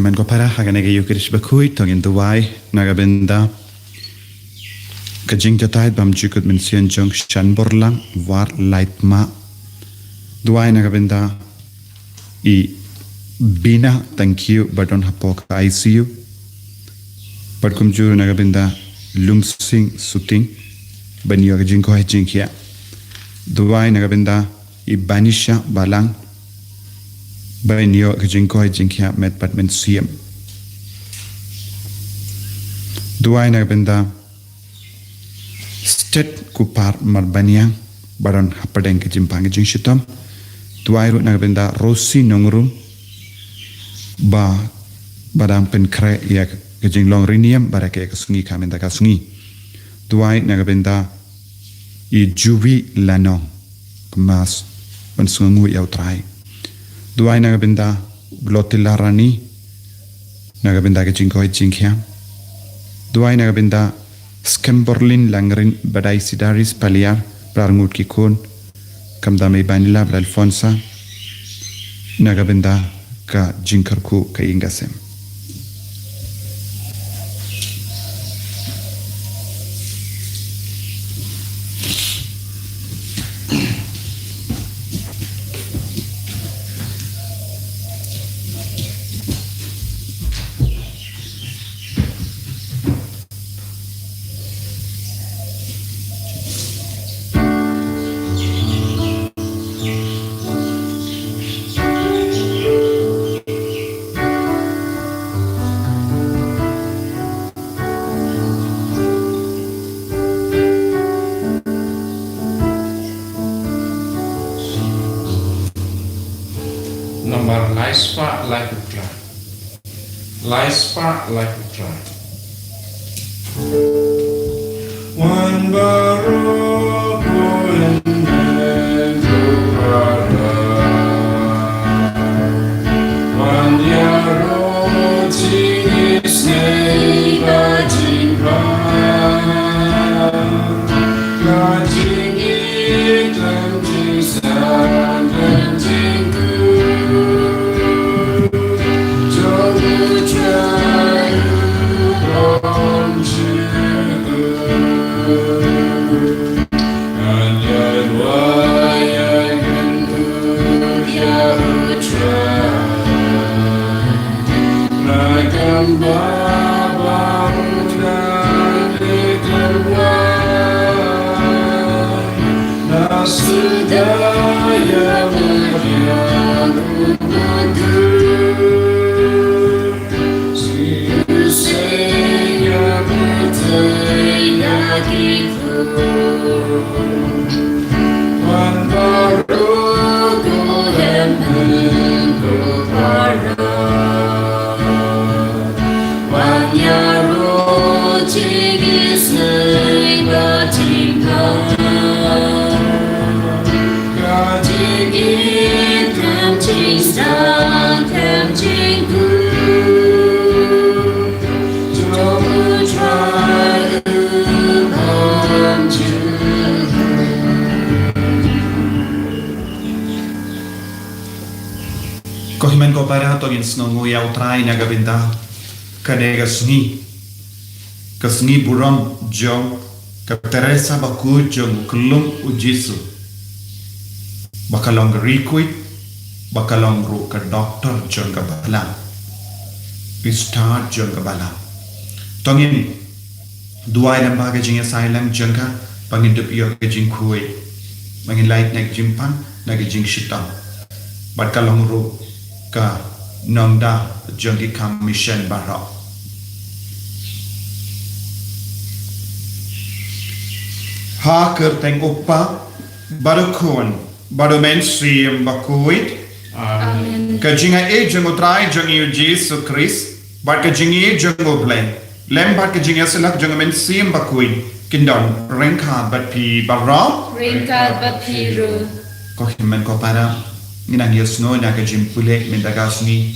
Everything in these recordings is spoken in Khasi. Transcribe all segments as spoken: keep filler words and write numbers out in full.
Hynmen ko para, ha kane ka Eucharist bakhuid to ngin duwai na ka bynta ka jingjatai bymjukut mynsiem jong Shanborlang War Laitma. Duwai na ka bynta i Bina Tangkhiew ba don hapoh ka I C U. Bad kumjuh na ka bynta Lumsing Suting ban ïoh ka jingkoit jingkhiah. Duwai na ka bynta i Banisha Balang ban ïoh ka jingkoit jingkhiah met bad mynsiem. Duwai na ka bynta Stet Kupar Marbaniang ba don hapdeng ka jingpang ka jingshitom. Duwai ruh na ka bynta Rosi Nongrum ba, ba dang pynkhreh ïa ka jinglong riewniam ba rakhe ka sngi ka mynta ka sngi. Duwai na ka bynta i Juwi Lanong, ka Mass ban sngewnguh ïa u Trai. Duwai na ka bynta Lotila Rani na ka bynta ka jingkoit jingkhiah. Duwai na ka bynta Skemborlin Langrin Badai Sidaris Paliar, phra ngut ki khun, khamtam i Banila bad Alfonsa, na ka bynta ka jingkyrkhu ka ïing ka sem. Namar lai spah lai phew khyndai. Lai spah lai phew khyndai. Wan baroh ko hynmen ko para. Wan ïaroh jingïaseng bad jingpang. Ka jingïeit khlem jingstad khlem jingkhuid. Jong u Trai u bym jukut. Ngan ïa duwai ïa kynduh ïa u Trai. Na ka bynta ba u Trai u kyrpad. Na sdang ïa u Trai u kyrpad. Wan baroh ko hynmen ko para. Wan ïaroh jingïaseng bad jingpang. Ka jingïeit khlem jingstad khlem jingkhuid. Jong u Trai u bym jukut. Ko hynmen ko para, to ngin sngewnguh ïa u Trai na ka bynta kane ka sngi, ka sngi burom jong ka Teresa bakhuid jong u khyllung u Jisu, ba ka long ka riewkhuid, ba ka long ruh ka doktor jong ka balang, ka stad jong ka balang. To ngin duwai lyngba ka jingïasaid lang jong ka, ba ngin dup ïoh ka jingkhuid, ba ngin lait na ka jingpang, na ka jingshitom. Bad ka long ruh ka nongda jong ki kam mission baroh. Ha ka kyrteng u Kpa, bad u Khun, bad u Mynsiem Bakhuid. Amen. Ka jingaiei jong u Trai jong ngi u Jisu Khrist, bad ka jingïeit jong u Blei, lem bad ka jingïasyllok jong u Mynsiem Bakhuid, kin don ryngkat bad phi baroh. Ryngkat bad phi ruh. Ko hynmen ko para, ngi nang ïohsngew na ka jingpule mynta ka sngi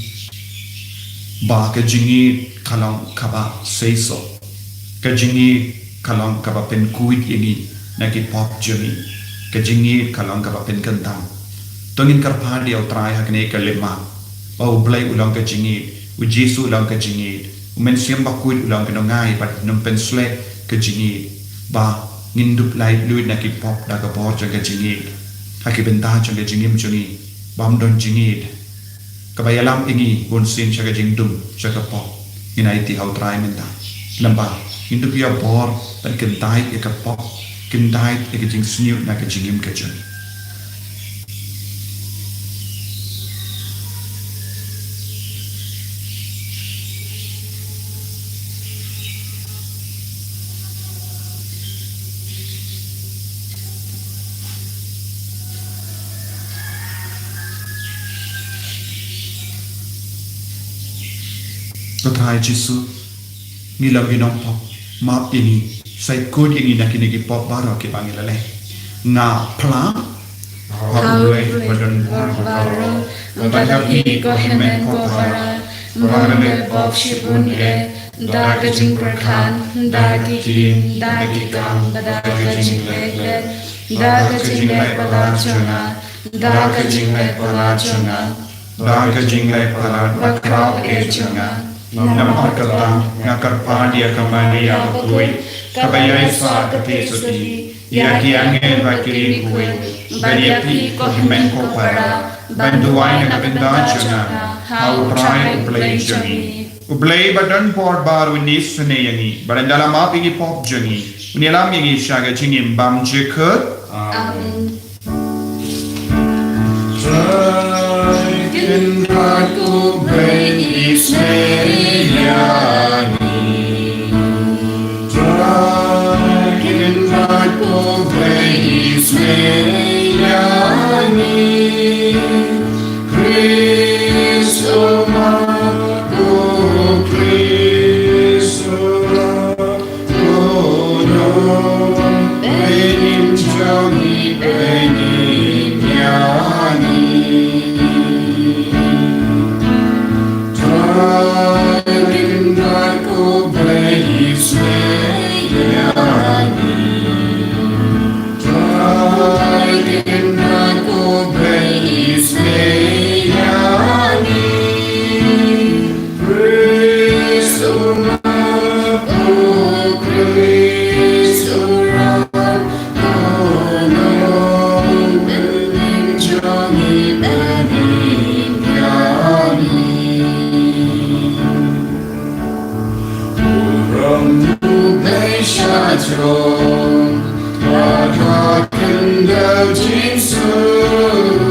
ba ka jingïeit ka long kaba seisoh. Ka jingïeit ka long kaba pynkhuid ïa ngi na ki pop jong ngi. Ka jingïeit ka long kaba pynkyntang. To ngin kyrpad ïa u Trai ha kane ka lima, ba u Blei u long ka jingïeit, U Jisu u long ka jingïeit. U Mynsiem Bakhuid u long ka nongai bad u nongpynsleh ka jingïeit. Ba ngin dup lait luid na ki pop da ka bor jong ka jingïeit. Ha ki bynta jong ka jingim jong ngi. Bym don jingïeit. Kaba ïalam ïa ngi bunsien sha ka jingdum, sha ka pop. Ngin aiti ha u Trai mynta. Lem bad ngin dup ïa u bor, ban kyntait ïa ka pop, kyntait ïa ka jingsniew na ka jingim ka jong ngi. Ko Trai Jisu, ngi long ki nongpop, map ïa ngi, sa khuid ïa ngi na kine ki pop baroh kiba ngi la leh. Nga phla ha U Blei badonbor baroh, bad ha phi ko Hynmen ko para, ba nga la pop shibun eh, da ka jingpyrkhat, da ki ktien, da ki kam, da ka jingleh klet, da ka jingleh palat jong nga, da ka jingleh palat jong nga, da ka jingleh palat bakhraw eh jong nga. Namar kata nga kyrpad ïa ka Maria bakhuid, kaba ïai sah ka theisotti, ïa ki angel bad ki riewkhuid, bad ïa phi ko Hynmen ko para, ban duwai na ka bynta jong nga ha U Trai U Blei jong ngi. U Blei badonbor baroh un isynei ïa ngi, bad un da la map ïa ki pop jong ngi, un ïalam ïa ngi sha ka jingim bymjukut. Amen. Trai Kynrad, ko Blei isynei ïa ngi. Trai Kynrad, ko Blei isynei ïa ngi. Khrist u Map, ko Khrist u Rah, ko Nongpynim jong ngi, pynim ïa ngi. Trai Kynrad, ko Blei isynei ïa ngi. Trai Kynrad, ko Blei isynei ïa ngi. Khrist u Map, ko Khrist u Rah, ko Nongpynim jong ngi, pynim ïa ngi. Burom U Blei sha jrong, bad ha khyndew jingsuk,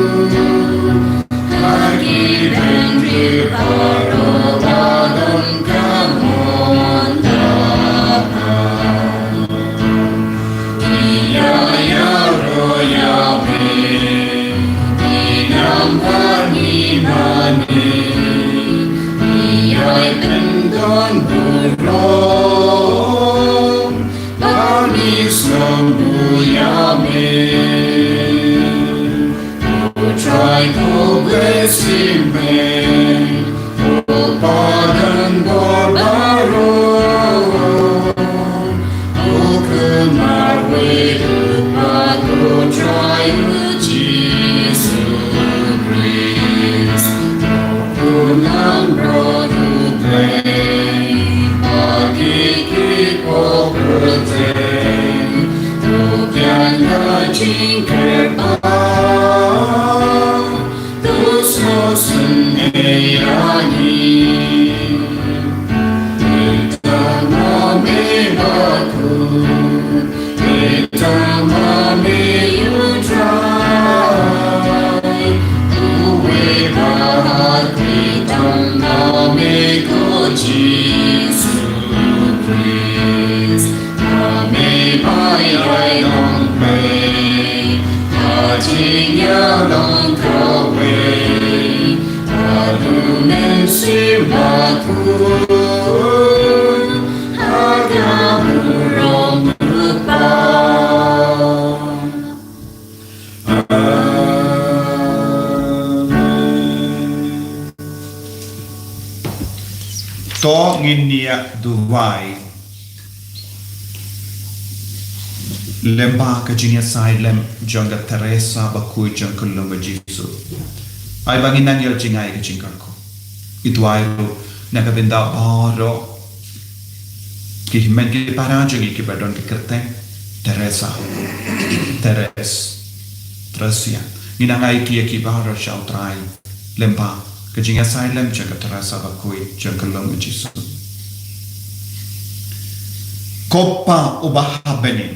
ha ki bynriew baroh ba don ka mon ka pang. Ngi ïa ïaroh ïa me, ngi nang bad ngi mane, ngi ïai pyndon burom, ba ngi sngewbha ïa me. Ko Trai, ko Blei Symbai, ko Padan bor baroh, ko Khun marwei u Kpa, ko Trai U Jisu Khrist, ko Nongpynim U Blei, bad ki khlieh pop kyrteng, to kynjah jingkyrpad, to sngewsynei ïa ngi. Te tang ma me bakhuid, te tang ma me U Trai, uwei ba ha khlieh tang ma me ko Jisu Khrist. Ma me ba ïai long Blei ha jingïalong kawei bad U Mynsiem Bakhuid, ha ka burom U Kpa. Amen. To ngin ïa duwai. Lem bad ka jingïasaid lem jong ka Teresa bakhuid jong ka Lum u Jisu, ai ba ngin nang ïoh jngai ka jingkyrkhu. Ngi duwai ruh Na ka bynta baroh ki hynmen ki para jong ngi kiba don ki kyrteng Teresa. Teres. Tresia. Ngin nang ai ki ïa ki baroh sha U Trai lyngba ka jingïasai lem jong ka Teresa bakhuid jong ka lum u Jisu. Ko Pa uba ha bneng,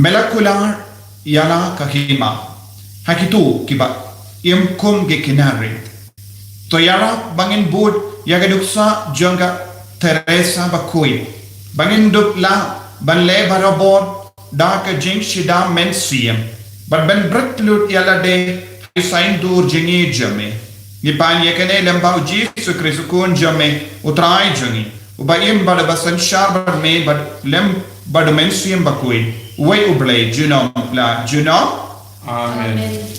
me la kular ïa la ka hima ha kito kiba im kum ki kynrad. To ïarap ba ngin bud ïa ka nuksa jong ka Teresa bakhuid, ba ngin dup lah ban leh barabor da ka jingshida mynsiem bad ban bret lut ïa lade ha u saiñdur jong ngi jong me. Ngi pan ïa kane lyngba u Jisu Khrist u Khun jong me, U Trai jong ngi, uba im bad uba synshar bad me bad lem bad u Mynsiem Bakhuid, uwei U Blei junom la junom. Amen. Amen.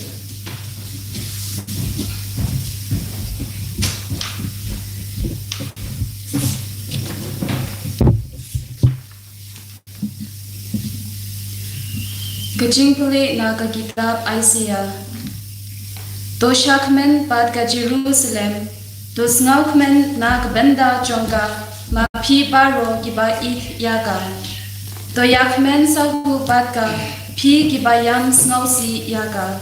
Ka jingpule na ka kitab Isaiah. To shakmen pat ka Jerusalem, to sngewkmen na ka bynta jong ka, ma phi baroh kiba ïeit ïa ka. To ïakmen sa u pat ka, phi kiba ïam sngewsih ïa ka.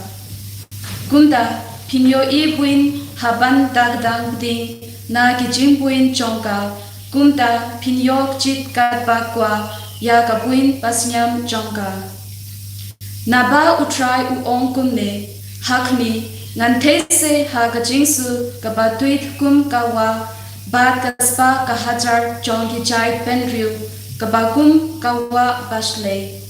Kumta, phin ïohi buin ha ban da kdang pdeng na ki jingbuin jong ka, kumta phin ïoh jied katba kwah ïa ka buin basniam jong ka. Naba U Trai u ong kumne, ha khmih, ngan theh se ha ka jingsu kaba tuid kum ka wah, bad ka spah ka hajar jong ki jaid bynriew kaba kum ka wah bashlei.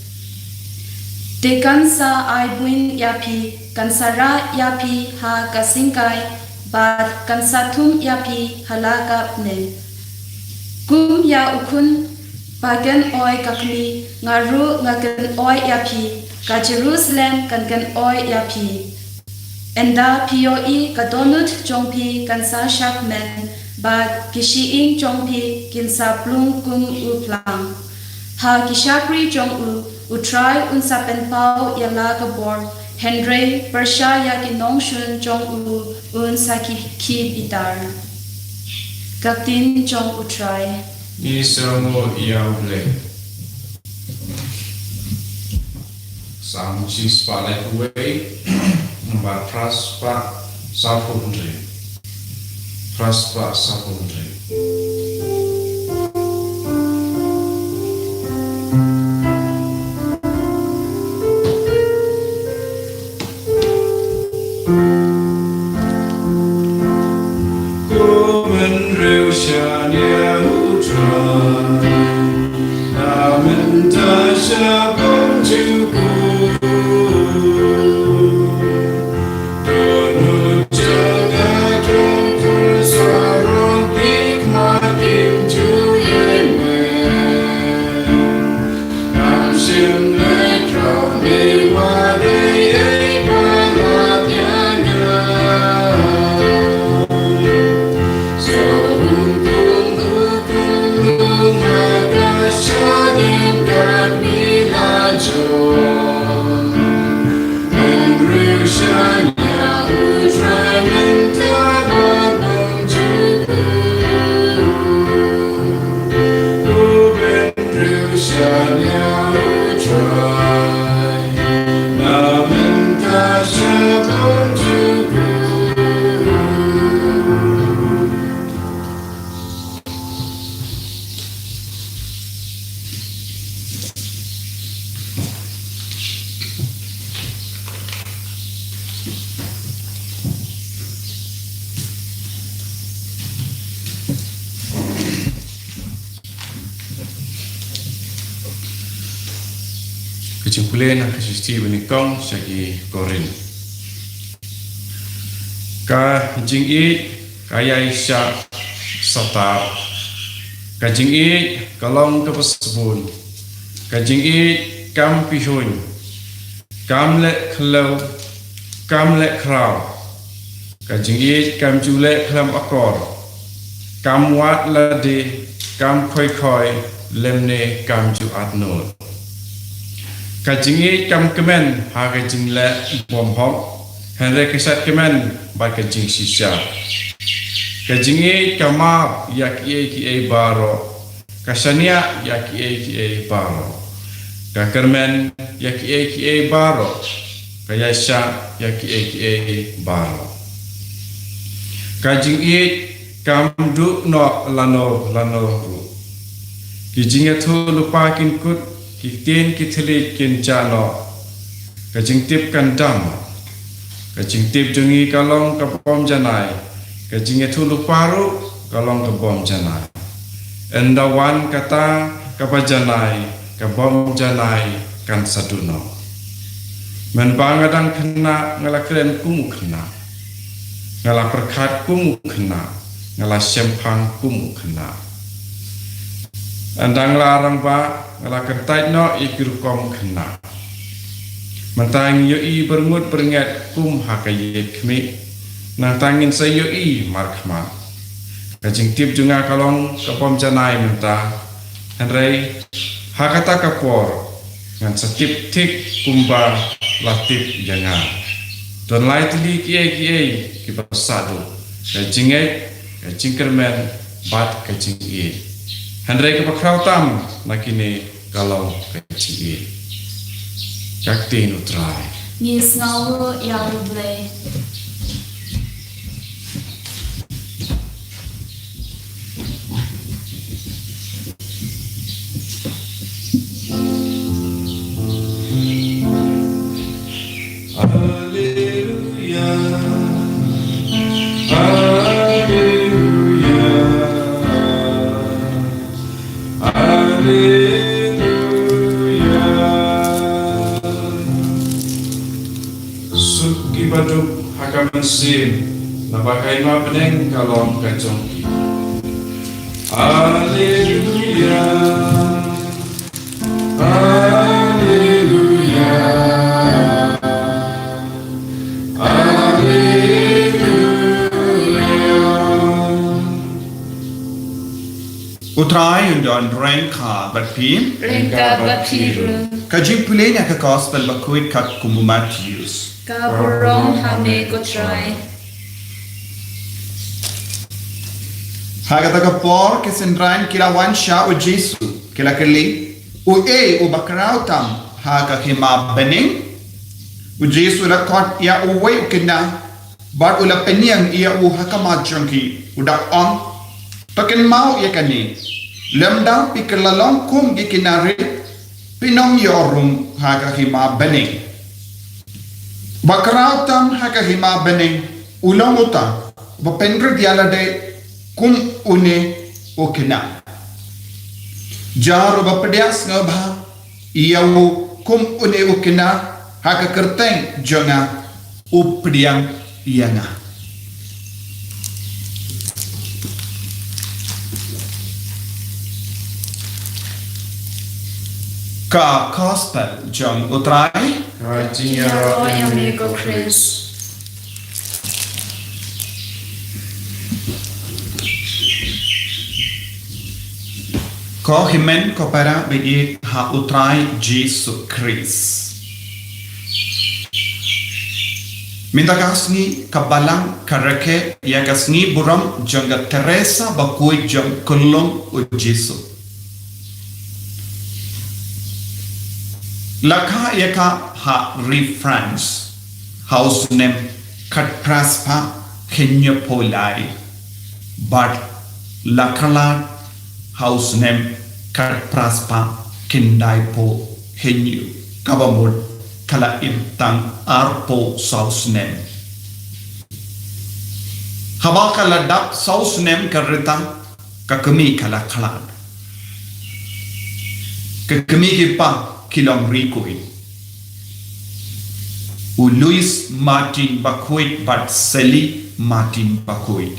Te kan sa ai buin ïa phi, kan sa rah ïa phi ha ka syngkai, bad kan sa thum ïa phi ha la ka bneng. Kum ïa u khun ba kynoi ka kmie, nga ruh nga kynoi ïa phi, ka Jerusalem kan kynoi ïa phi. Ynda phi ïohi, ka dohnud jong phi kan sa shakmen, bad ki shyieng jong phi kin sa plung kum u phlang. Ha ki shakri jong u, U Trai un sa pynpaw ïa la ka bor, hynrei pyrshah ïa ki nongshun jong u, un sa ki, khih bitar. Ka ktien jong U Trai. Ngi sngewnguh ïa U Blei. Salm shispah laiphew wei, nambar phraspah sawphew hynriew. Phraspah sawphew hynriew. Ka jingpule na ka shithi ba nyngkong sha ki Korinth. Ka jingïeit ka ïai shah satap. Ka jingïeit ka long kaba sbun. Ka jingïeit kam pihuiñ. Kam leh khlaw, kam leh khraw. Ka jingïeit kam ju leh khlem akor. Kam wad lade, kam khoi khoi, lymne kam ju atnud. Ka jingïeit kam kmen ha ka jingleh bymhok, hynrei ka shait kmen bad ka jingshisha. Ka jingïeit ka map ïa kiei kiei baroh, ka shaniah ïa kiei kiei baroh, ka kyrmen ïa kiei kiei baroh, ka ïaishah ïa kiei kiei baroh. Ka jingïeit kam duh noh lano lano ruh. Ki jingïathuhlypa kin kut, ki ktien ki thylliej kin jah noh. Ka jingtip kan dam. Ka jingtip jong ngi ka long ka bym janai. Ka jingïathuhlypa ruh ka long ka bym janai. Ynda wan kata kaba janai, ka bym janai kan sa duh noh. Mynba nga dang khynnah nga la kren kum u khynnah. Nga la pyrkhat kum u khynnah. Nga la shemphang kum u khynnah. Ynda nga la rangbah nga la kyntait noh ïa ki rukom khynnah. Mynta ngi ïohi byrngut byrnget kum ha ka ïeit khmih. Nangta ngin sa ïohi markhmat. Ka jingtip jong nga ka long ka bym janai mynta. Hynrei ha kata ka por ngan sa tip thik kumba la tip ïa nga. Don lai tylli kiei kiei kiba sah duh. Ka jingngeit, ka jingkyrmen bad ka jingïeit. Hynrei kaba khraw tam na kine ka long ka jingïeit. Ka ktien U Trai. Ngi sngewbha ïa U Blei. Alleluia. Alleluia. Alleluia. Suk kiba duk ha ka mynsiem, naba ka hima bneng ka long ka jong ki. Alleluia. Alleluia. Alleluia. U Trai un don ryngkat bad phi. Ryngkat bad phi ruh. Ka jingpule na ka Gospel bakhuid katkum u Mathaios. Ka burom ha me ko Trai. Ha kata ka por ki synran ki la wan sha u Jisu, ki la kylli, uei uba khraw tam ha ka hima bneng? U Jisu u la khot ïa uwei u khynnah bad u la pynïeng ïa u ha khmat jong ki, u da ong, to kynmaw ïa kane, lymda phi kylla long kum ki khynnah rit, phin ym ïoh rung ha ka hima bneng. Ba khraw tam ha ka hima bneng u long uta ba pynrit ïa lade kum une u khynnah. Jar uba pdiang sngewbha ïa u kum une u khynnah ha ka kyrteng jong nga, u pdiang ïa nga. Ka Gospel jong U Trai. Ka jingïaroh ïa me ko Khrist. Ko hynmen ko para baieit ha U Trai Jisu Khrist. Mynta ka sngi ka Balang ka rakhe ïa ka sngi burom jong ka Teresa bakhuid jong Kyllum U Jisu. La kha ïa ka ha ri France ha u snem khatphra spah hynñiewphew lai. Bad la khlad ha u snem khatphra spah khyndaiphew hynñiew, kaba mut ka la im tang arphew saw snem. Haba ka la dap saw snem ka rta, ka kmie ka la khlad. Ka kmie ki kpa ki long ri khuid, u Louis Martin bakhuid bad Sally Martin bakhuid.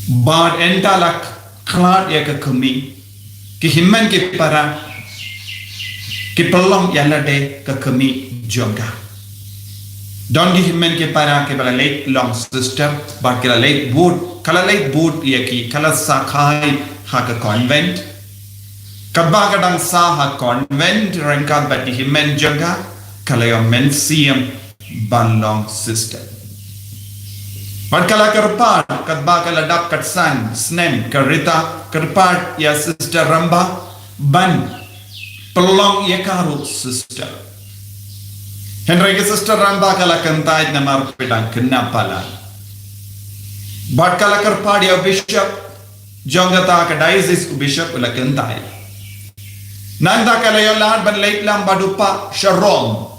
Bad ynda la khlad ïa ka kmie, ki hynmen ki para ki pynlong ïa lade ka kmie jong ka. Don ki hynmen ki para kiba la leit long sister, bad ki la leit bud, ka la leit bud ïa ki, ka la sa kai ha ka convent. Katba ka dang sa ha convent ryngkat bad ki hynmen jong ka, ka la ïoh mynsiem ban long sister. Bad ka la kyrpad, katba ka la dap kat san snem ka Rita, kyrpad ïa Sister Ramba ban pynlong ïa ka ruh sister. Hynrei ka Sister Ramba ka la kyntait namar phi dang khynnah palat. Bad ka la kyrpad ïa u bishop jong kata ka diocese, u bishop u la kyntait. Nangta ka la ïoh lad ban leit lang bad u Pop sha Rome.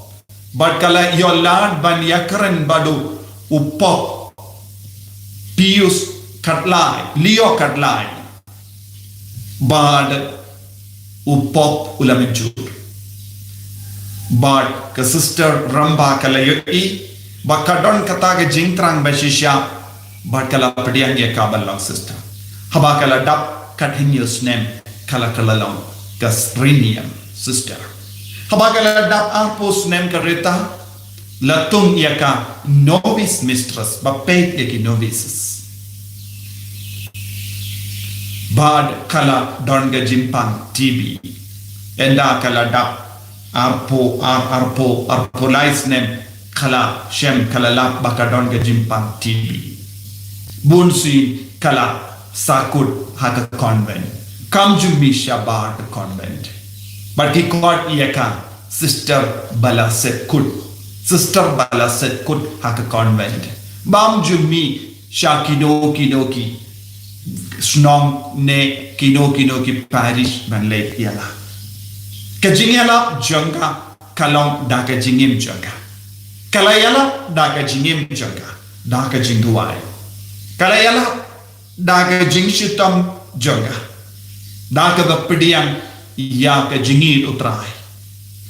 Bad ka la ïoh lad ban ïakren bad u Pop Pius khatlai, Leo khatlai. Bad u Pop u la mynjur. Bad ka Sister Ramba ka la ïohi ba ka don kata ka jingthrang ba shisha, bad ka la pdiang ïa ka ban long sister. Haba ka la dap kat hynñiew snem ka la kylla long ka Riniam sister. Haba ka la dap arphew snem ka Rita, la tung ïa ka novice mistress, ba peit ïa ki novices. Bad ka la don ka jingpang T B. Ynda ka la dap arphew, ar, arphew, arphew lai snem, ka la shem, ka la lap ba ka don ka jingpang T B. Bun sien ka la sahkut ha ka convent. Kam ju mih shabar ka convent. Bad ki khot ïa ka sister ba la sahkut. Sister ba la sahkut ha ka convent. Bam ju mih sha kino kino ki shnong ne kino kino ki parish ban leit ïalap. Ka jingïalap jong ka ka long da ka jingim jong ka. Ka la ïalap da ka jingim jong ka, da ka jingduwai. Ka la ïalap da ka jingshitom jong ka, da kaba pdiang ïa ka jingïeit u Trai.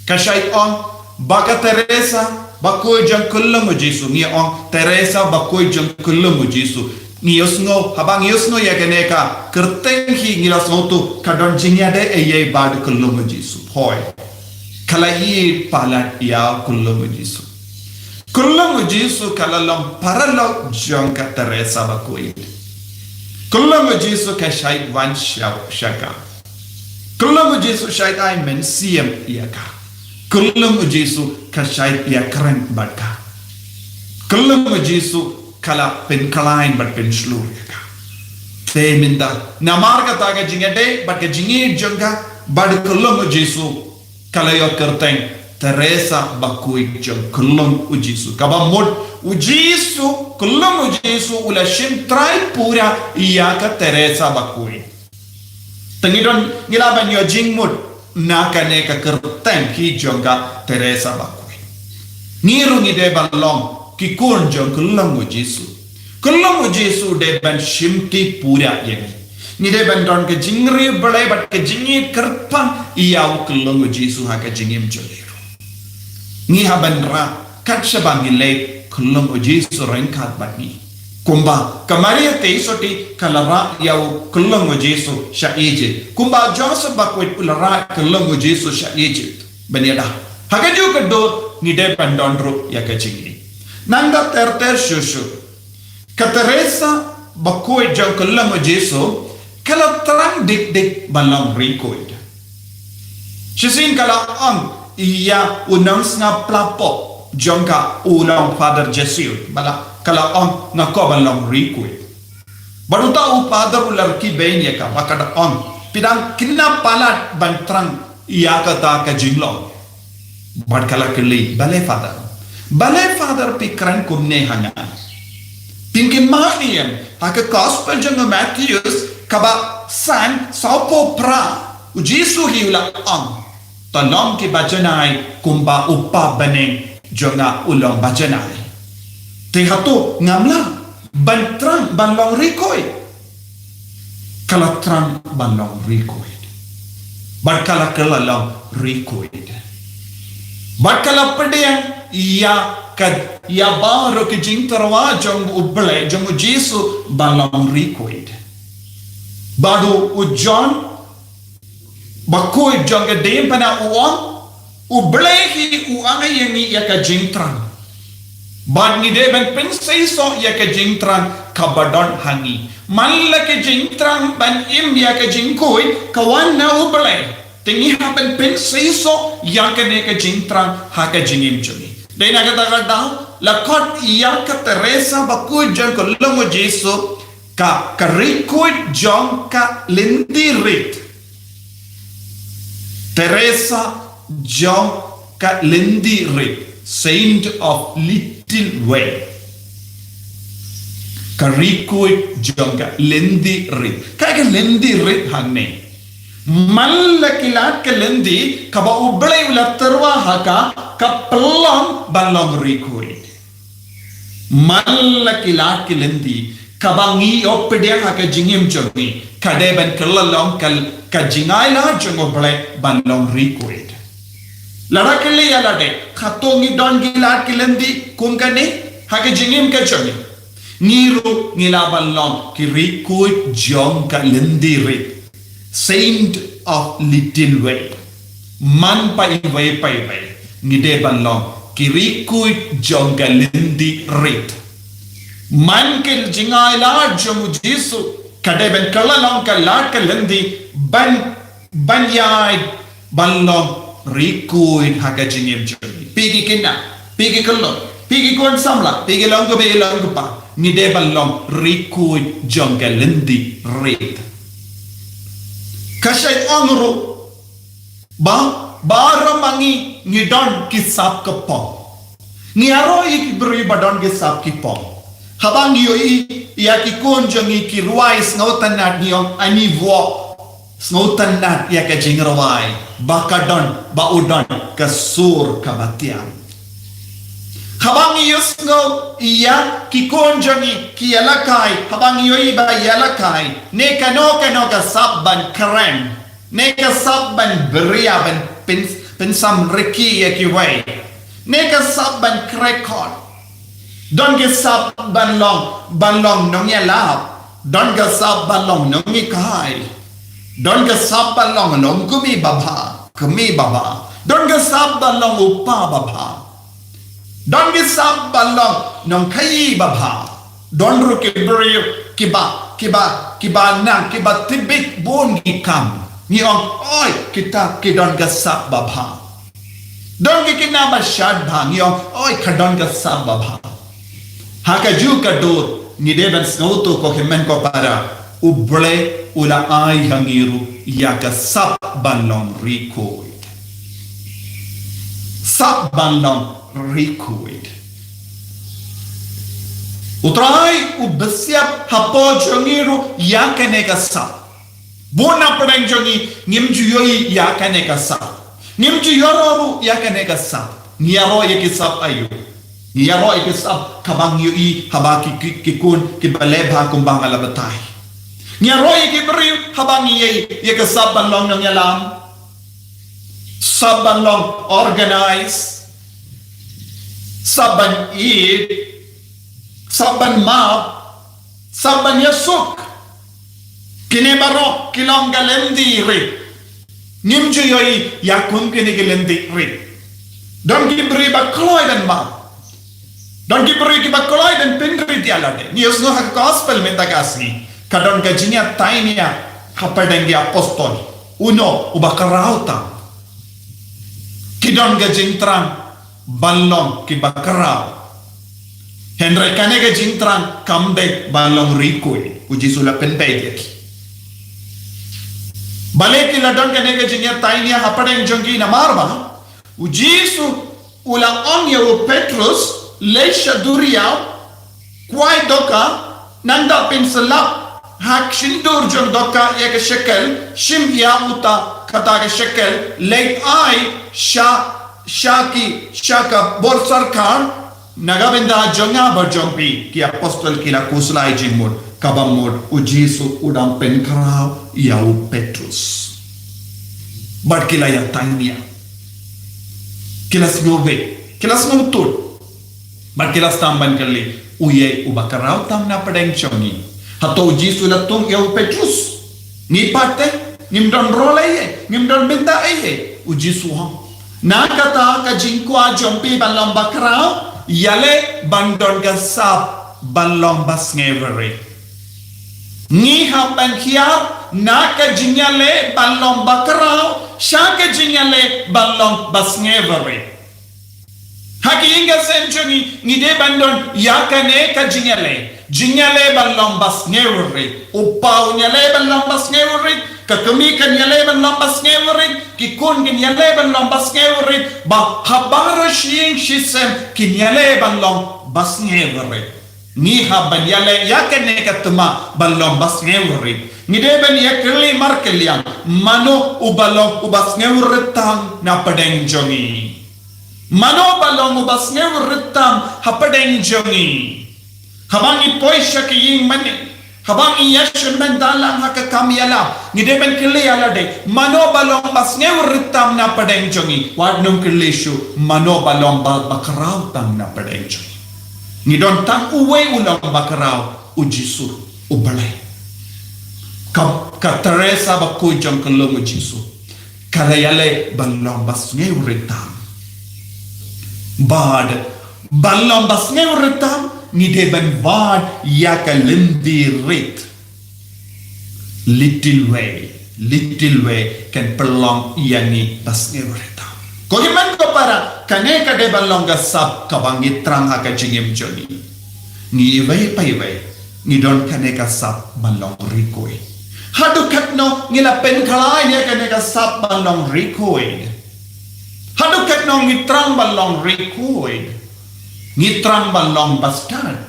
Ka shait ong ba ka Teresa bakhuid jong kylleng u Jisu, ngi ong Teresa bakhuid jong kylleng u Jisu. Ngi ïohsngew, haba ngi ïohsngew ïa kane ka kyrteng hi ngi la sngewthuh ka don jingïadei eiei bad kylleng u Jisu. Hooid. Ka la ïeit palat ïa kylleng u Jisu. Kylleng u Jisu ka la long paralok jong ka Teresa bakhuid. Kylleng u Jisu ka shait wan sha, sha ka. Kylleng u Jisu shait ai mynsiem ïa ka. Kylleng u Jisu ka shait ïakren bad ka. Kylleng u Jisu ka la pynkhlaiñ bad pynshlur ïa ka. Te mynta namar kata ka jingïadei bad ka jingïeit jong ka bad kylleng u Jisu, ka la ïoh kyrteng Teresa bakhuid jong kylleng u Jisu. Kaba mut u Jisu, kylleng u Jisu u la shim trai pura ïa ka Teresa bakhuid. Te ngi don, ngi lah ban ïoh jingmut na kane ka kyrteng hi jong ka Teresa bakhuid. Ngi ruh ngi dei ban long ki khun jong kylleng u Jisu. Kylleng u Jisu dei ban shimti pura ïa ngi. Ngi dei ban don ka jingriewblei bad ka jingïeit kyrpang ïa u kylleng u Jisu ha ka jingim jong ngi ruh. Ngi hap ban rah kat shaba ngi leit, kylleng u Jisu ryngkat bad ngi. Kumba ka Maria Theisotti ka la rah ïa u kylleng u Jisu sha Egypt. Kumba Joseph bakhuid u la rah kylleng u Jisu sha Egypt. Ban ïada ha kajuh ka dur ngi dei ban don ruh ïa ka jingïeit. Nangta ter ter shuh shuh, ka Teresa bakhuid jong kylleng u Jisu ka la thrang dik dik ban long ri khuid. Shisien ka la ong ïa u nongsngap pla pop jong ka, u long Father Jesuit, ba la, ka la ong nga kwah ban long ri khuid. Bad uta u Father u la rkhie beiñ ïa ka bad ka da ong, phi dang khynnah palat ban thrang ïa kata ka jinglong. Bad ka la kylli, balei Father? Balei Father phi kren kumne ha nga? Phin kynmaw ne em ha ka Gospel jong u Mathaios kaba san, sawphew phra, u Jisu hi u la ong, to long kiba janai kumba u Kpa bneng jong nga u long ba janai. Te hato ngam lah ban thrang ban long ri khuid? Ka la thrang ban long ri khuid. Bad ka la kylla long ri khuid. Bad ka la pdiang ïa ka, ïa baroh ki jingtyrwa jong u Blei, jong u Jisu ban long ri khuid. Bad u John bakhuid jong ka diengphna u ong, u Blei hi u ai ïa ngi ïa ka jingthrang. Bad ngi dei ban pynseisoh ïa ka jingthrang kaba don ha ngi. Man la ka jingthrang ban im ïa ka jingkhuid ka wan na u Blei, te ngi hap ban pynseisoh ïa kane ka jingthrang ha ka jingim jong ngi. Dei na kata ka daw la khot ïa ka Teresa bakhuid jong ka long u Jisu, ka, ka riewkhuid jong ka lynti rit. Teresa jong ka lynti rit, Saint of Little Way. Ka riewkhuid jong ka lynti rit. Ka, ka lynti rit hangne. Man la ki lad ka lynti, kaba U Blei u la tyrwa ha ka, ka pynlong ban long riewkhuid. Man la ki lad ki lynti, kaba ngi ïoh pdiang ha ka jingim jong ngi, ka dei ban kylla long ka, ka jingai lad jong U Blei ban long riewkhuid. Lada kylli ïa lade, hato ngi don ki lad ki lynti kum kane ha ka jingim ka jong ngi? Ngi ruh ngi lah ban long ki riewkhuid jong ka lynti rit. Saint of Little Way. Man pat iwei pa iwei, ngi dei ban long ki riewkhuid jong ka lynti rit. Man ka jingai lad jong u Jisu, ka dei ban kylla long ka lad ka lynti, ban, ban ïai, ban long riewkhuid ha ka jingim jong ngi. Phi ki khynnah, phi ki khyllung, phi ki khun samla, phi ki long kmie long kpa, ngi dei ban long riewkhuid jong ka lynti rit. Ka shait ong ruh ba, baroh ma ngi ngi don ki sap ka pong. Ngi ïaroh ïa ki briew ba don ki sap ki pong. Haba ngi ïohi ïa ki khun jong ngi ki rwai sngewtynnat, ngi ong, ani voh, sngewtynnat ïa ka jingrwai ba ka don, ba u don ka sur kaba tiang. Haba ngi ïohsngew ïa ki khun jong ngi ki ïalehkai, haba ngi ïohi ba ïalehkai, ne kano kano ka sap ban kren, ne ka sap ban bria, ban pyn, pynsam riki ïa kiwei, ne ka sap ban krekot. Don ka sap ban long, ban long nongïalap. Don ka sap ban long nonghikai. Don ka sap ban long, long kmie babha, kmie babha. Don ka sap ban long u kpa babha. Don ka sap ban long nongkhaïi babha. Don ruh ki briew kiba, kiba, kiba nang, kiba tip beit bun ki kam. Ngi ong, oi, kita ki don ka sap babha. Don ki khynnah ba shad bha, ngi ong, oi, ka don ka sap babha. Ha kajuh ka dur, ngi dei ban sngewthuh ko hynmen ko para, U Blei u la ai ha ngi ruh ïa ka sap ban long riewkhuid. Sap ban long riewkhuid. U Trai u bsiap hapoh jong ngi ruh ïa kane ka sap. Bun na pdeng jong ngi ngim ju ïohi ïa kane ka sap. Ngim ju ïaroh ruh ïa kane ka sap. Ngi ïaroh ïa ki sap aïu? Ngi ïaroh ïa ki sap kaba ngi ïohi haba ki, ki, ki khun kiba leh bha kumba nga la batai. Ngi ïaroh ïa ki briew haba ngi ïohi ïa ka sap ban long nongïalam. Sap ban long organize. Sap ban ïeit. Sap ban map. Sap ban ïasuk. Kine baroh ki long ka lynti rit. Ngim ju ïohi ïa kum kine ki lynti rit. Don ki briew ba kloi ban map. Don ki briew kiba kloi ban pynrit ïa lade. Ngi ïohsngew ha ka gospel mynta ka sngi, ka don ka jingïatainia hapdeng ki apostol. Uno uba khraw tam. Ki don ka jingthrang ban long kiba khraw. Hynrei kane ka jingthrang kam dei ban long riewkhuid. U Jisu la pynbeit ïa ki. Balei ki la don kane ka jingïatainia hapdeng jong ki? Namar ba u Jisu u la ong ïa u Petrus, leit sha duriaw, kwai dohkha, nangta pynslap ha ka shyntur jong dohkha ïa ka shekel, shim ïa uta kata ka shekel, leit ai sha, sha ki, sha ka bor sorkar, na ka bynta jong nga bad jong phi. Ki apostol ki la khuslai jingmut, kaba mut u Jisu u dang pynkhraw ïa u Petrus. Bad ki la ïatainia. Ki la sngewbha, ki la sngewthuh. Bad ki la sdang ban kylli, uei uba khraw tam na pdeng jong ngi? Hato u Jisu la thung ïa u Petrus? Ngi pat te, ngim don role ei ei, ngim don bynta ei ei. U Jisu u ong, na kata ka jingkwah jong phi ban long bakhraw, ïaleh ban don ka sap ban long basngewbha. Ngi hap ban hiar na ka jingïaleh ban long bakhraw sha ka jingïaleh ban long basngewbha. Ha ki ïing ki sem jong ngi, ngi dei ban don ïa kane ka jingïaleh. Jingïaleh ban long ba sngewrit. U pa un ïaleh ban long ba sngewrit. Ka kmie kan ïaleh ban long ba sngewrit. Ki khun kin ïaleh ban long ba sngewrit. Ba ha baroh shi ïing shi sem kin ïaleh ban long ba sngewrit. Ngi hap ban ïaleh ïa kane ka thma ban long ba sngewrit. Ngi dei ban ïa kylli markylliang, mano uba long uba sngewrit tam na pdeng jong ngi? Mano ba long uba sngewrit tam ha pdeng jong ngi? Haba ngi poi sha ki ïing mane, haba ngi ïa shim bynta lang ha ka kam ïalap, ngi dei ban kylli ïa lade, mano ba long ba sngewrit tam na pdeng jong ngi? Wat nym kylli shuh, mano ba long ba, ba khraw tam na pdeng jong ngi? Ngi don tang uwei u long ba khraw, u Jisu, u Blei. Ka, ka Teresa bakhuid jong ka lum u Jisu ka la ïaleh ban long ba sngewrit tam. Bad ban long ba sngewrit tam, ngi dei ban wad ïa ka lynti rit. Little way, little way kan pynlong ïa ngi ba sngewrit tam. Ko hynmen ko para, kane ka dei ban long ka sap kaba ngi thrang ha ka jingim jong ngi. Ngi iwei pa iwei ngi don kane ka sap ban long ri khuid. Haduh katno ngi la pynkhlaiñ ïa kane ka sap ban long ri khuid? Haduh katno ngi thrang ban long ri khuid? Ngi thrang ban long ba stad.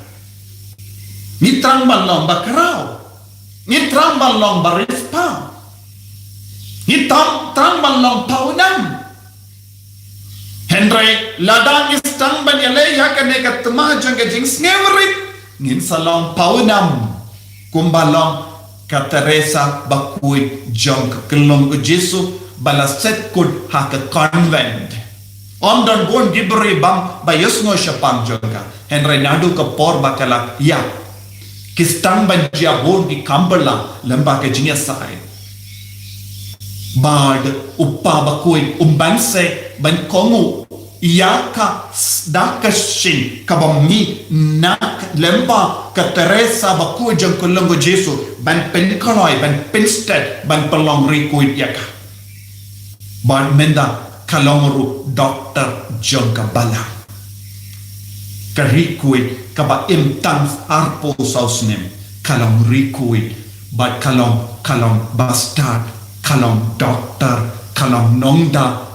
Ngi thrang ban long ba khraw. Ngi thrang ban long ba riewspah. Ngi thrang, thrang ban long pawnam. Hynrei lada ngi sdang ban ïaleh ïa kane ka thma jong ka jingsngewrit, ngin sa long pawnam. Kumba long ka Teresa bakhuid jong ka kyllum u Jisu ba la set kut ha ka convent. Ym don bun ki briew bam ba ïohsngew shaphang jong ka. Hynrei naduh ka por ba ka la ïap, ki sdang ban jia bun ki kam bylla lyngba ka jingïasaid. Bad u pa bakhuid um banse ban kohnguh ïa ka s-, da ka shin kaba mih na lyngba ka Teresa bakhuid jong ka kyllum u Jisu ban pynkloi, ban pynsted, ban pynlong ri khuid ïa ka. Bad mynta ka long ruh doktor jong ka balang. Ka ri khuid kaba im tang arphew saw snem ka long ri khuid, bad ka long, ka long ba stad, ka long doktor, ka long nongda,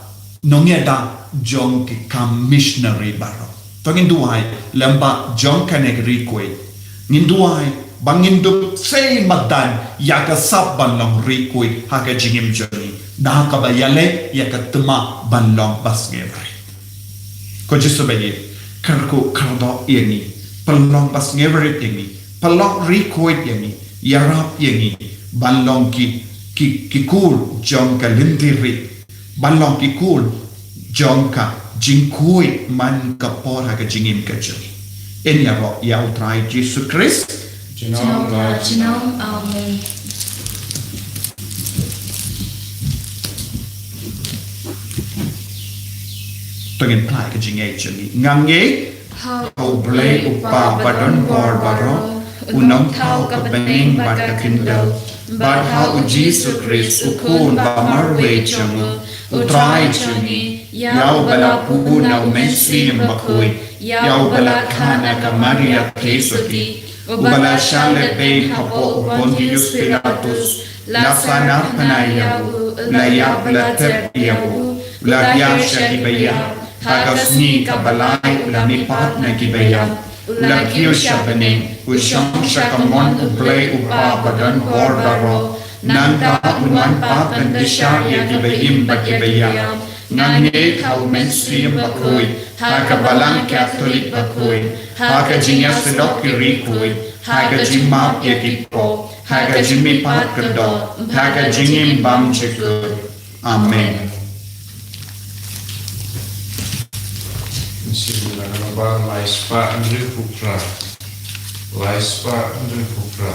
nongïada jong ki kam missionary baroh. To ngin duwai lyngba jong kane ka ri khuid. Ngin duwai ba ngin dup sei madan ïa ka sap ban long ri khuid ha ka jingim jong ngi da kaba ïaleh ïa ka thma ban long ba sngewrit. Ko Jisu ba ïeit, kyrkhu kyrdoh ïa ngi, pynlong ba sngewrit ïa ngi, pynlong ri khuid ïa ngi, ïarap ïa ngi ban long ki, ki, ki kur jong ka lynti rit, ban long ki kur jong ka jingkhuid man ka por ha ka jingim ka jong ngi. Yn ïaroh ïa U Trai Jisu Khrist. Junom, junom, amen. To ngin phai ka jingngeit jong ngi. Nga ngeit ha U Blei U Kpa ba don bor baroh, u Nongthaw ka bneng bad ka khyndew, bad ha U Jisu Khrist u Khun ba marwei jong u, U Trai jong ngi, ïa uba la bun na U Mynsiem Bakhuid, ïa uba la kha na ka Maria Theisotti, uba la shah lehbeiñ hapoh u Pontius Pilatus, la sahnarphna ïa u, la ïap, la tep ïa u, la hiar sha ki baïap, ha ka sngi kaba lai u la mihpat na ki baïap, u la kiew sha bneng, u shong sha ka mon U Blei U Kpa ba don bor baroh. Nangta un wan pat ban bishar ïa ki ba im bad ki ba ïap. Nga ngeit ha U Mynsiem Bakhuid, ha ka Balang Katholik bakhuid, ha ka jingïasylok ki ri khuid, ha ka jingmap ïa ki pop, ha ka jingmihpat kyrdoh, ha ka jingim bymjukut. Amen. Mynsiem Bakhuid, lai spah hynriewphew phra. Lai spah hynriewphew phra.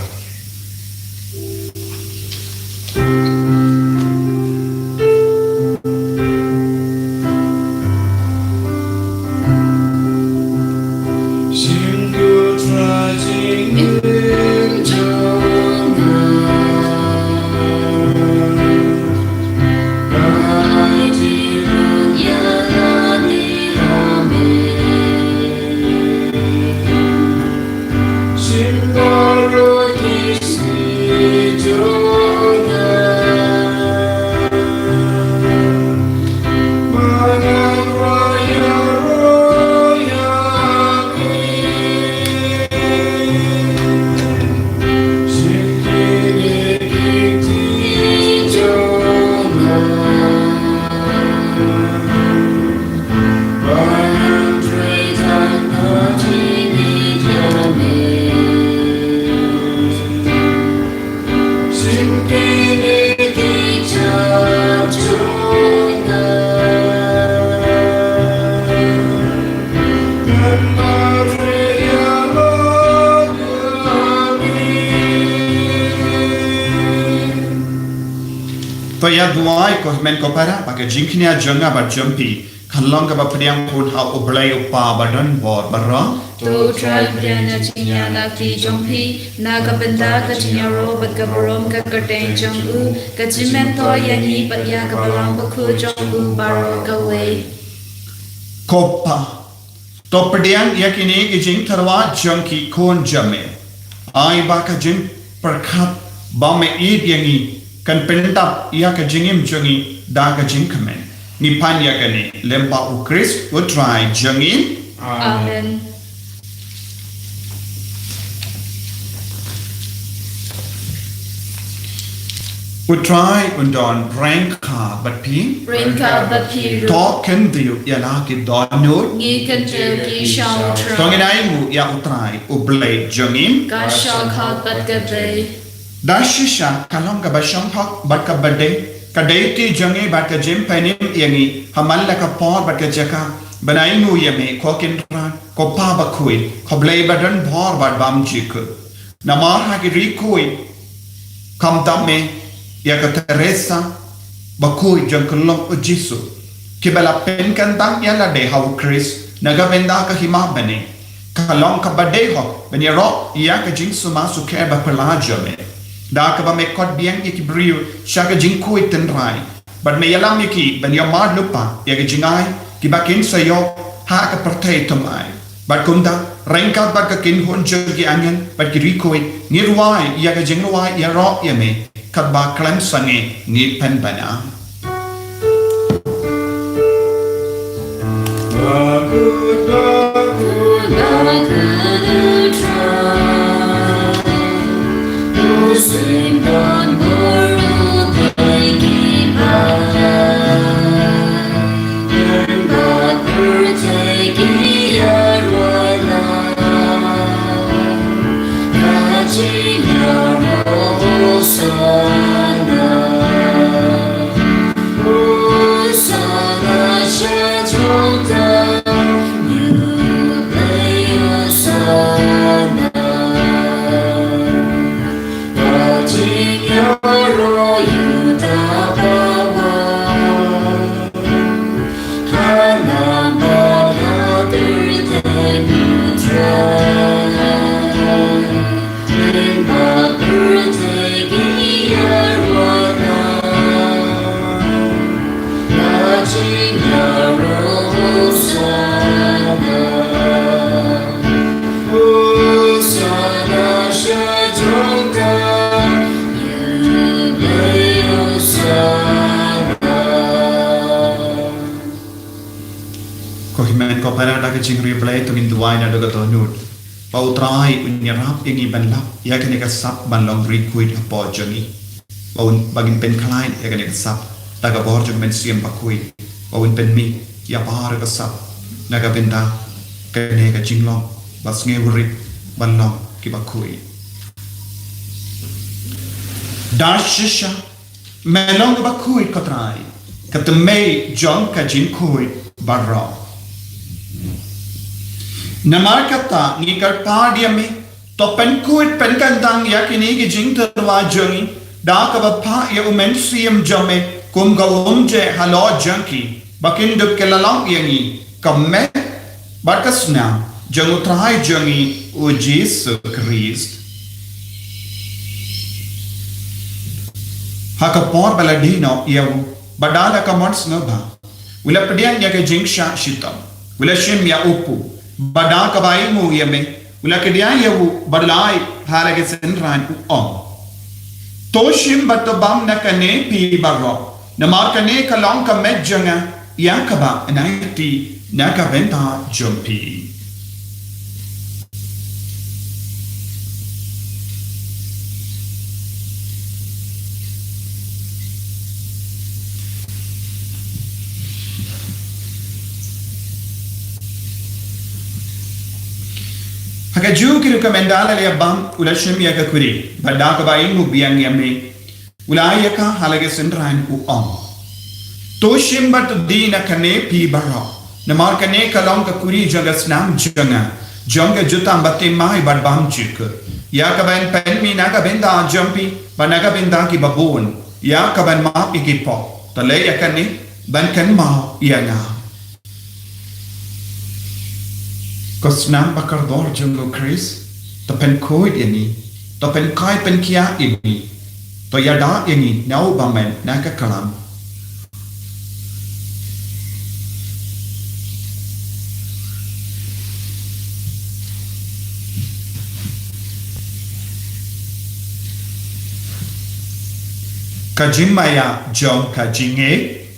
To ïa duwai ko hynmen ko para ba ka jingkñia jong nga bad jong phi kan long kaba pdiang khun ha U Blei U Kpa ba don bor baroh. To U Trai pdiang ïa ka jingïalehkai jong phi na ka bynta ka jingïaroh bad ka burom ka kyrteng jong u, ka jingmyntoi ïa ngi bad ïa ka balang bakhuid jong u baroh kawei. Ko Pa, to pdiang ïa kine ki jingtyrwa jong ki khun jong me. Ai ba ka jingpyrkhat ba me ïeit ïa ngi kan pyndap ïa ka jingim jong ngi da ka jingkmen. Ngi pan ïa kane lyngba U Khrist U Trai jong ngi. Amen. U Trai un don ryngkat bad phi. Ryngkat bad phi ruh. To kyndit ïa la ki dohnud. Ngi kyndit ki sha U Trai. To ngin ainguh ïa U Trai U Blei jong ngi. Ka shongkha bad ka dei. Da shisha ka long kaba shongkha bad kaba dei, ka dei ti jong ngi bad ka jingpynim ïa ngi ha man la ka por bad ka jaka ban ainguh ïa me ko Kynrad, ko Pa bakhuid, ko Blei ba don bor bad bymjukut. Namar ha ki ri khuid khamtam me ïa ka Teresa bakhuid jong ka long U Jisu, kiba la pynkyntang ïa lade ha U Khrist na ka bynta ka hima bneng. Ka long kaba dei hok ban ïaroh ïa ka jingsumar sukher ba phylla jong me, da kaba me khot biang ïa ki briew sha ka jingkhuid tynrai. Bad me ïalam ïa ki ban ïamad lypa ïa ka jingai kiba kin sa ïoh ha ka pyrthei thymmai. Bad kumta ryngkat bad ka kynhun jong ki angel bad ki ri khuid ngi rwai ïa ka jingrwai ïaroh ïa me katba khlem sangeh ngi pynbna. Ko hynmen ko para, da ka jingriewblei to ngin duwai naduh ka dohnud ba U Trai un ïarap ïa ngi ban lap ïa kane ka sap ban long ri khuid hapoh jong ngi. Ba un, ba ngin pynkhlaiñ ïa kane ka sap da ka bor jong U Mynsiem Bakhuid, ba un pynmih ïa baroh ka sap na ka bynta kane ka jinglong ba sngewrit ban long kiba khuid. Da shisha me long kaba khuid, ko Trai, ka tymmen jong ka jingkhuid baroh. Namar kata ngi kyrpad ïa me, to pynkhuid pynkyntang ïa kine ki jingtyrwa jong ngi da kaba phah ïa U Mynsiem jong me kum ka umjeh halor jong ki, ba kin dup kylla long ïa ngi ka met bad ka snam jong U Trai jong ngi U Jisu Khrist. Ha ka por ba la die noh ïa u, bad da la ka mon sngewbha, u la pdiang ïa ka jingshah shitom, u la shim ïa u kpu, bad da kaba ainguh ïa me, u la kdiah ïa u bad u la ai ha la ka synran, u ong: To shim bad to bam na kane phi baroh, namar kane ka long ka met jong nga ïa kaba yn aiti na ka bynta jong phi. Ha kajuh ki rukom, ynda la ïa bam, u la shim ïa ka kuri, bad da kaba ainguh biang ïa me, u la ai ïa ka ha la ka synran, u ong: To shim bad to die na kane phi baroh, namar kane ka long ka kuri jong ka snam jong nga, jong ka jutang bathymmai bad bymjukut, ïa kaba yn pynmih na ka bynta jong phi bad na ka bynta kiba bun. ïa ka ban map ïa ki pop, to leh ïa kane ban kynmaw ïa nga. Ko snam ba kordor jong u Khrist, to pynkhuid ïa ngi, to pynkhie pynkhiah ïa ngi, to ïada ïa ngi na u bymman na ka klam. Ka jingmaïa jong ka jingngeit.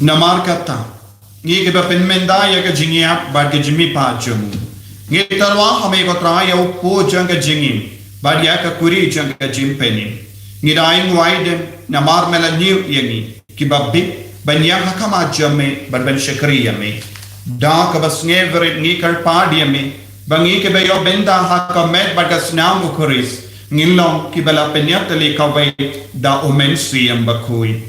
Namar kata, ngi kiba pynmynda ïa ka jingïap bad ka jingmihpat jong u, ngi tyrwa ha me ko Trai ïa u kpu jong ka jingim bad ïa ka kuri jong ka jingpynim. Ngi da ïeng wai dem namar me la ñiew ïa ngi kiba bit ban ïeng ha khmat jong me bad ban shakri ïa me. Da kaba sngewrit ngi kyrpad ïa me ba ngi kiba ïoh bynta ha ka met bad ka snam u Khrist ngin long kiba la pynïatylli kawei da u Mynsiem Bakhuid.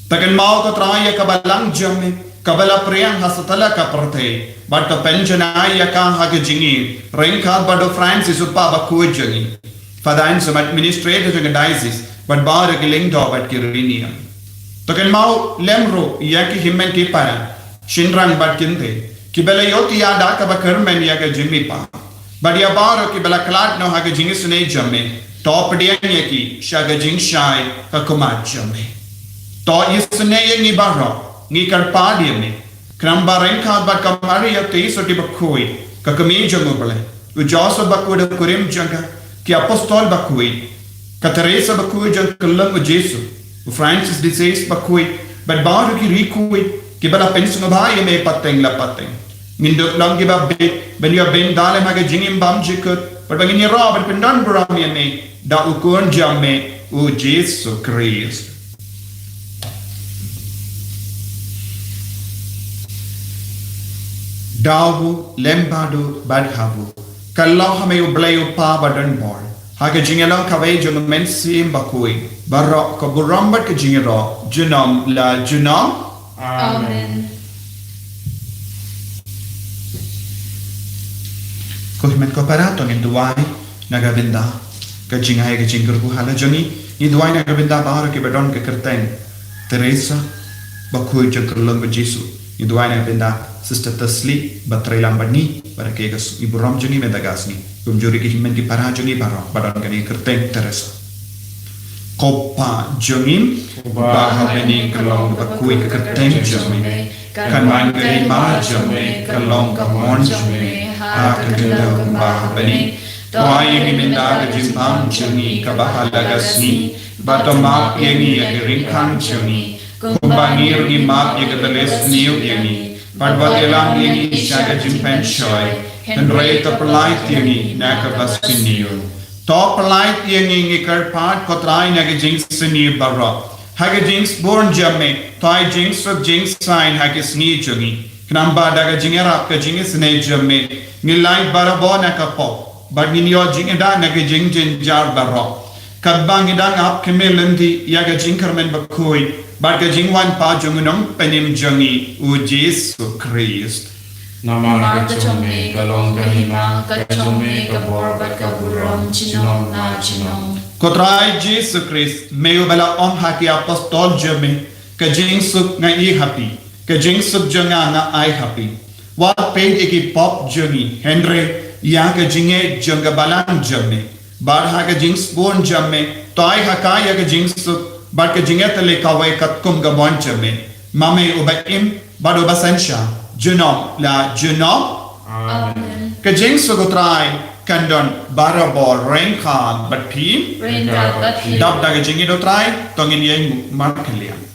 To kynmaw ko Trai ïa ka balang jong me kaba la pdiang ha satlak ka pyrthei bad to pynjanai ïa ka ha ka jingim ryngkat bad u Francis u Kpa Bakhuid jong ngi, Father Anselm, Administrator jong ka Diocese, bad baroh ki lyngdoh bad ki riewniam. To kynmaw lem ruh ïa ki hynmen ki para, shynrang bad kynthei kiba la ïohthiah da kaba kyrmen ïa ka jingmihpat, bad ïa baroh kiba la khlad noh ha ka jingisynei jong me, to pdiang ïa ki sha ka jingshai ka khmat jong me. To isynei ïa ngi baroh, ngi kyrpad ïa me, khnang ba ryngkat bad ka Maria Theisotti Bakhuid, ka Kmie jong u Blei, u Joseph Bakhuid u kurim jong ka, ki Apostol Bakhuid, ka Teresa Bakhuid jong ka Kylleng u Jisu, u Francis de Sales Bakhuid, bad baroh ki riewkhuid kiba la pynsngewbha ïa me pateng la pateng, ngin dup long kiba bit ban ïoh bynta lem ha ka jingim bymjukut, bad ba ngin ïaroh ban pyndonburom ïa me da u Khun jong me u Jisu Khrist. Da u lem bad u bad ha u, kylla ha me u Blei u Kpa badonbor, ha ka jingïalong kawei jong u Mynsiem Bakhuid, baroh ka burom bad ka jingïaroh junom la junom. Amen. Ko hynmen ko para, to ngin duwai na ka bynta ka jingai ka jingkyrkhu halor jong ngi. Ngi duwai na ka bynta baroh kiba don ka kyrteng Teresa Bakhuid jong ka Kylleng u Jisu. Ngi duwai na ka bynta Sister Tesli ba trei lang bad ngi, bad ki ka sngi burom jong ngi mynta ka sngi. Kumjuh ruh ki hynmen ki para jong ngi baroh ba don kane ka kyrteng Teresa. Ko Pa jong ngi uba ha bneng, ka long kaba khuid ka kyrteng jong me. Kan wan ka hima jong me, kan long ka mon jong me ha ka khyndew kumba ha bneng. To ai ïa ngi mynta ka jingpang jong ngi kaba ha la ka sngi, bad to map ïa ngi ïa ki ryngkang jong ngi, kumba ngi ruh ngi map ïa kita kiba la sniew ïa ngi. Bad wat ïalam ïa ngi sha ka jingpynshoi, hynrei to pyllait ïa ngi na kaba sniew. To pyllait ïa ngi, ngi kyrpad ko Trai, na ka jingsniew baroh. Ha ka jingsbun jong me to ai jingsuk jingsaiñ ha ka sngi jong ngi, khnang ba da ka jingïarap ka jingisynei jong me ngin lait barabor na ka pop, bad ngin ïoh jingïada na ka jingjynjar baroh. Katba ngi dang ap khmih lynti ïa ka jingkyrmen bakhuid bad ka jingwan pat jong u Nongpynim jong ngi u Jisu Khrist. Namar ka jong me ka long ka hima, ka jong me ka bor bad ka burom junom la junom. Ko Trai Jisu Khrist, me uba la ong ha ki apostol jong me, ka jingsuk nga ai ha phi, ka jingsuk jong nga nga ai ha phi. Wat peit ïa ki pop jong ngi, hynrei ïa ka jingngeit jong ka balang jong me. Bad ha ka jingsbun jong me to ai ha ka ïa ka jingsuk bad ka jingïatylli kawei katkum ka mon jong me, ma me uba im bad uba synshar junom la junom. Amen. Ka jingsuk u Trai kan don barabor ryngkat bad phi. Ryngkat bad phi. Dap da ka jingïeit u Trai to ngin ïeng markylliang.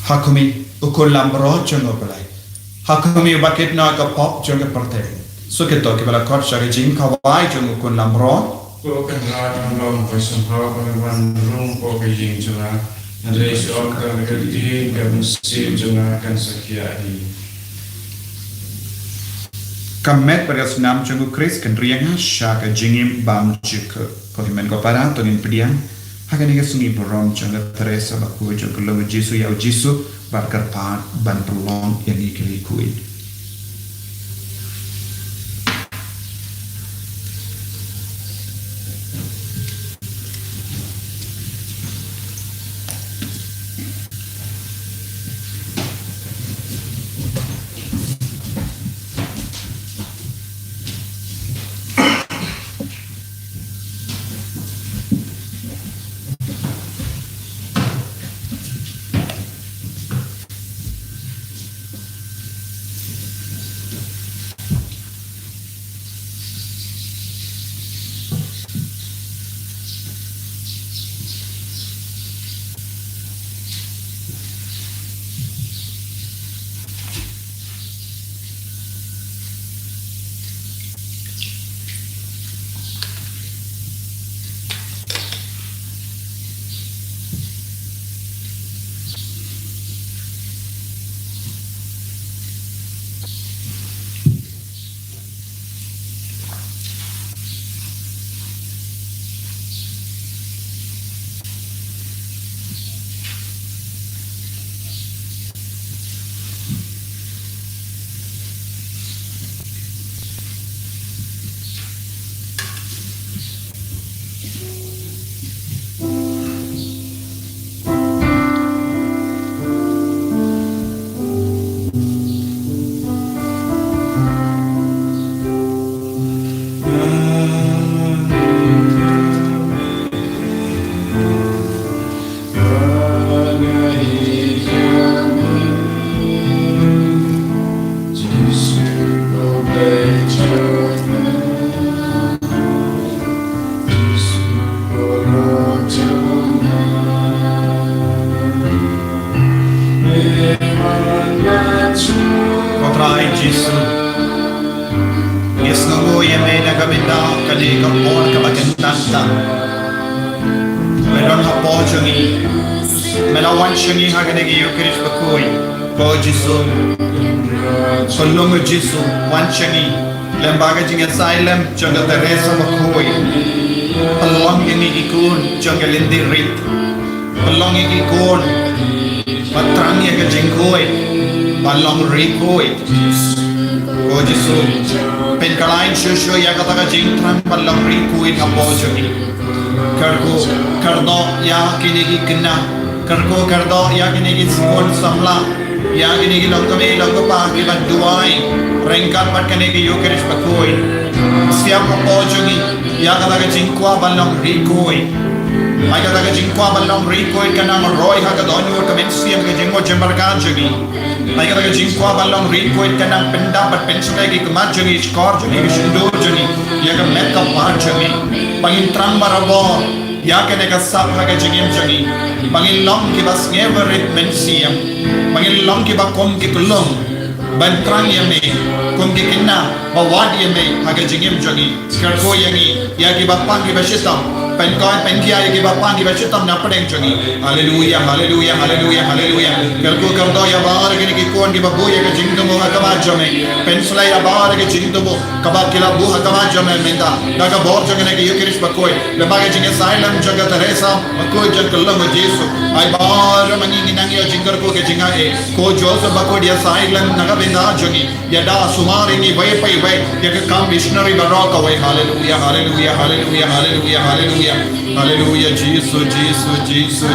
Ha khmih, u khun lambrot jong U Blei. Ha khmih, ba kit noh ka pop jong ka pyrthei. Suk ïa kito kiba la khot sha ka jingkhawai jong u khun lambrot. Ko Kynrad Nongïalam, poi sngewbha ban rung hapoh ka ïing jong nga. Hynrei shu ong tang da ka ktien, ka mynsiem jong nga kan sa khiah hi. Ka met bad ka snam jong U Khrist kan riang ha sha ka jingim bymjukut. Ko hynmen ko para, to ngin pdiang ha kane ka sngi burom jong ka Theresa bakhuid jong ka Lum U Jisu, ïa U Jisu ba kyrpad ban pynlong ïa ngi ki riewkhuid. Ko Trai Jisu, ngi sngewnguh ïa me na ka bynta kane ka por kaba kyntan. Me don hapoh jong ngi, me la wan sha ngi ha kane ka Ïukharist bakhuid. Ko Jisu, ko Lum U Jisu, wan sha ngi. Lem bad ka jingïasaid lem jong ka Theresa bakhuid. Pynlong ïa ngi ki khun jong ka lynti rit. Pynlong ïa ngi ki khun ba thrang ïa ka jingkhuid, ba long riewkhuid. Ko Jisu, pynkylla shuh shuh ïa kata ka jingthrang ba long riewkhuid hapoh jong ngi. Kyrkhu kyrdoh ïa kine ki khynnah. Kyrkhu kyrdoh ïa kine ki khun samla, ïa kine ki longkmie longkpa kiba duwai ryngkat bad kane ka Ïukharist bakhuid. Siam hapoh jong ngi ïa kata ka jingkwah ban long riewkhuid. Ai kata ka jingkwah ban long riewkhuid kan nang roi ha ka dohnud ka mynsiem, ka jingmut jingpyrkhat jong ngi. Ai kata ka jingkwah ban long riewkhuid kan nang pyndap bad pynshlei ki khmat jong ngi, shkor jong ngi, ki shyntur jong ngi, ïa ka met ka phad jong ngi. Ba ngin thrang barabor ïa kane ka sap ha ka jingim jong ngi. Ba ngin long kiba sngewrit mynsiem. Ba ngin long kiba kum ki khunlung ban thrang ïa me, kum ki khynnah ba wad ïa me ha ka jingim jong ngi. Kyrkhu ïa ngi ïa kiba pang kiba shitom. Pynkoit pynkhia ïa kiba pang kiba shitom na pdeng jong ngi. Haleluia, haleluia, haleluia, haleluia. Kyrkhu kyrdoh ïa baroh kine ki khun kiba buh ïa ka jingthmu ha khmat jong me. Pynshlei ïa baroh ka jingthmu kaba ki la buh ha khmat jong me mynta da ka bor jong kane ka Ïukharist bakhuid. Lem bad ka jingïasaid lem jong ka Theresa bakhuid jong ka Lum U Jisu. Ai baroh ma ngi ngi nang ïoh jingkyrkhu ka jingaiei. Ko Joseph bakhuid, ïasaid lem na ka bynta jong ngi. Ïada sumar ïa ngi iwei pa iwei ïa ka kam missionary baroh kawei. Haleluia, haleluia, haleluia, haleluia, haleluia. Haleluia, Jisu, Jisu, Jisu.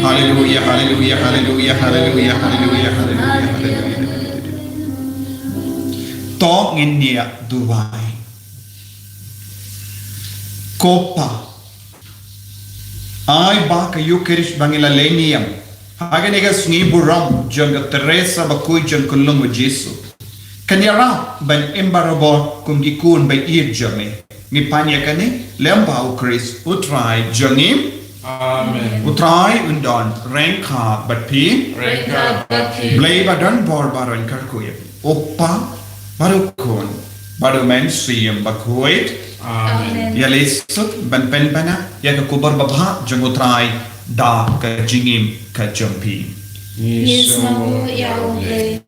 Haleluia, haleluia, haleluia, haleluia, haleluia, haleluia, haleluia. To ngin ïa duwai. Ko Pa, ai ba ka Ïukharist ba ngi la leh niam ha kane ka sngi burom jong ka Theresa bakhuid jong ka Lum U Jisu kan ïarap ban im barabor kum ki khun ba ïeit jong me. Ngi pan ïa kane lem bad U Khrist U Trai jong ngi. Amen. U Trai un don ryngkat bad phi. Ryngkat bad phi. Blei ba don bor baroh un kyrkhu ïa phi, U Kpa, bad U Khun, bad U Mynsiem Bakhuid. Amen. Ïa leit suk ban pynbna ïa ka khubor babha jong U Trai da ka jingim ka jong phi. Ngi sngewbha ïa U Blei.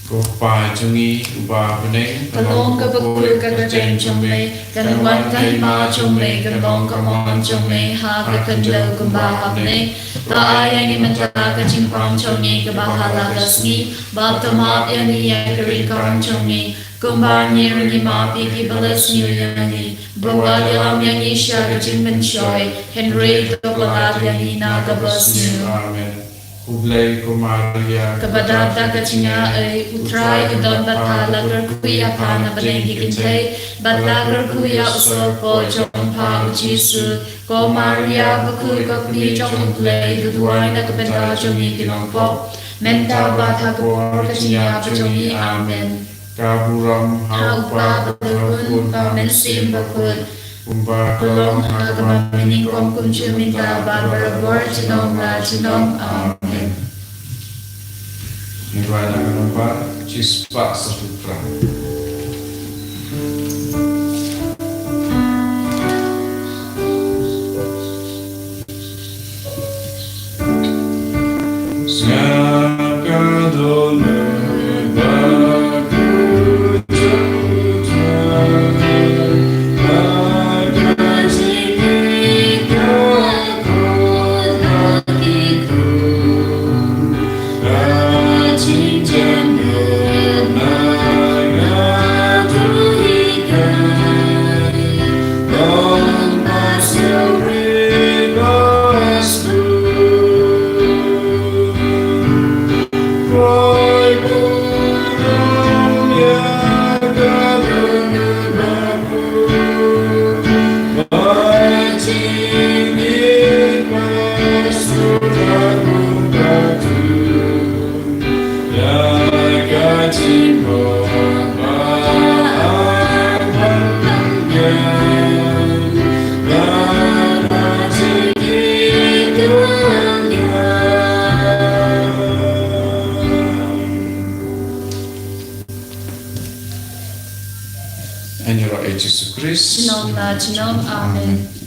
Ko Pa jong ngi uba ha bneng, ka long kaba khuid ka kyrteng jong me, kan wan ka hima jong me, kan long ka mon jong me ha ka khyndew kumba ha bneng. To ai ïa ngi mynta ka jingpang jong ngi kaba ha la ka sngi, bad to map ïa ngi ïa ki ryngkang jong ngi, kumba ngi ruh ngi map ïa kiba la sniew ïa ngi. Wat ïalam ïa ngi sha ka jingpynshoi, hynrei to pynlait ïa ngi na kaba sniew. Amen. Khublei ko Maria, kaba dap da ka jingaiei, U Trai u don bad pha, la kyrkhu ïa pha na pdeng ki kynthei, bad la kyrkhu ïa u sor jong pha U Jisu. Ko Maria bakhuid, ko Kmie jong U Blei, to duwai na ka bynta jong ngi ki nongpop, mynta bad ha ka por ka jingïap jong ngi. Amen. Ka burom ha U Kpa bad ha U Khun bad ha U Mynsiem Bakhuid, kumba ka long ha kaba nyngkong, kumjuh mynta bad barabor, junom la junom. Amen. Ngi rwai na ka nombar shispah sanphew phra. Ïaroh ïa Jisu Khrist. Junom la junom. Amen.